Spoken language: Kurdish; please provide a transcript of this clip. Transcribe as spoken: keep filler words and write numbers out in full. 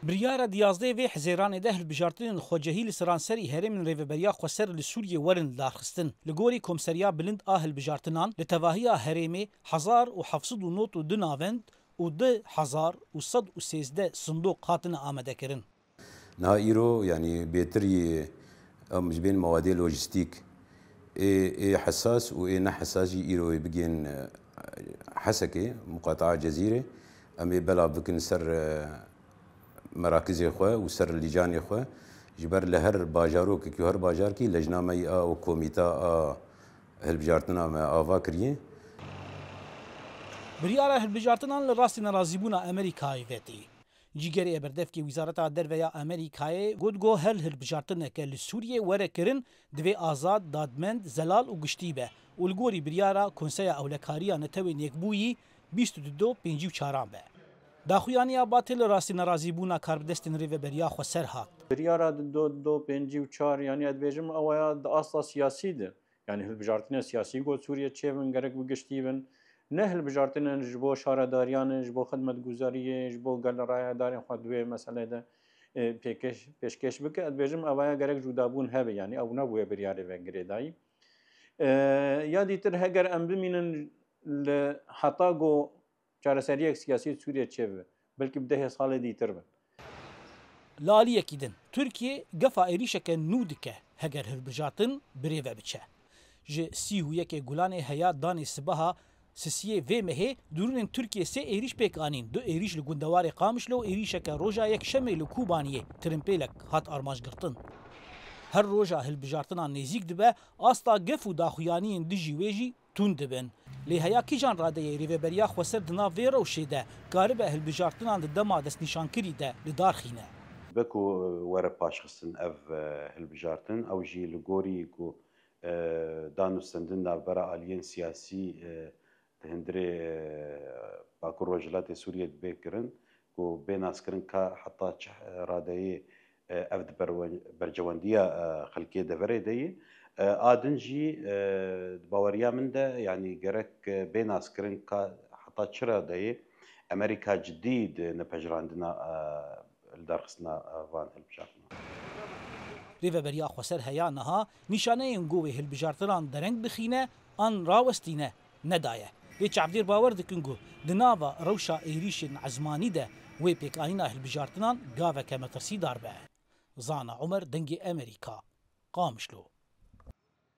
Biryara di yazdehê vê Hizêranê de hilbijartinên xwecehî li seranserî herêmên Rêveberiya Xweser li Sûriyê werin lidarxistin. Li gorî Komseriya Bilind a Hilbijartinan, li tevahiya herêmê hezar û heft sed û nod û du navend û du hezar û sed û sêzdeh sindoq hatine amadekirin. Niha îro, yanî bêtir yê em ji bên mawadê lojîstîk ê, ê hesas û ê ne hesas jî îro ê bigên, e, Hesekê, muqataa Cezîrê, em ê belav bikin ser, e, merakizê xwe û ser lîcanê xwe. Ji ber li her bajarokekî û her bajarkî lejna me yî a û komîta a hilbijartina me ava kiriye. Biryara hilbijartinan li rastî nerazîbûna Amerîkayê ve tê. Cîgerê berdevkê Wîzareta Derve ya Amerîkayê got ku her hilbijartineke li Sûriyê were kirin, divê azad, dadmend, zelal û giştî be û li gorî biryara Konseya Ewlekariya Netewên Yekbûyî bîst û du do pêncî û çaran be. Daxuyaniya Batê li rastî nerazîbûna karbidestên Rêveberiya Xweser hat. Biryara du do pêncî û çar, yanî ez dibêjim, ew ya di asta siyasî de. Yanî hilbijartinên siyasî ku Sûriyê çêbin, gerek bi giştî bin. Ne hilbijartinên ji bo şaredariyan, ji bo xidmetguzariyê, ji bo gel rayedarên xwe di wê meselê de, e, pêkêş, pêşkêş bike. Ez dibêjim, ev ya gerek cudabûn hebe, yanî ew nebûye biryarê ve girêdayî. E, Ya dîtir heger em bimînin li heta ku çareseriyek siyasî li Sûriyê çêbibe, belkî bi dehê salê dîtir bin. Li aliyekî din, Tirkiye gefa êrîşeke nû dike, heger hilbijartin bi rê ve biçe. Ji sî û yekê Gulanê heya danê sibeha sisiyê vê mehê, drûnên Tirkiye sê êrîş pêk anîn. Du êrîş li gundewarê Qamişlo û êrîşeke roja Yekşemê li Kobaniyê Tirimpêlek hat armanc girtin. Her roja hilbijartina nêzîk dibe, asta gef û daxuyaniyên dijî wê jî tund dibin. Lê heya kîjan radeyê Rêveberiya Xweser di nav vê rewşê de karibe hilbijartinan di dema destnîşankirî de li dar xîne? Be ku were paşxistin ev, e, hilbijartin, ew jî li gorî ku, e, danûstendin navbera aliyên siyasî, e, di hundirê, e, Bakur Rojhilatê Sûriyê dibe kirin, ku bê naskirin ka heta çi radeyê, e, ev di berwen-, berjewendiya, e, xelkê deverê de ye. E, a din jî, e, di baweriya min de, yanî gerek, e, bê naskirin ka heta çi radeyê Amerîka cidî di nepejirandina, e, lidarxistina, e, van hilbijartinan. Rêveberiya Xweser heya niha nîşaneyên ku wê hilbijartinan dereng bixîne an rawestîne nedaye. Lê çavdêr bawer dikin ku di nava rewşa êrîşên ezmanî de wê pêkanîna hilbijartinan gaveke metirsîdar be. Zana Umer, Dengê Amerîka, Qamişlo.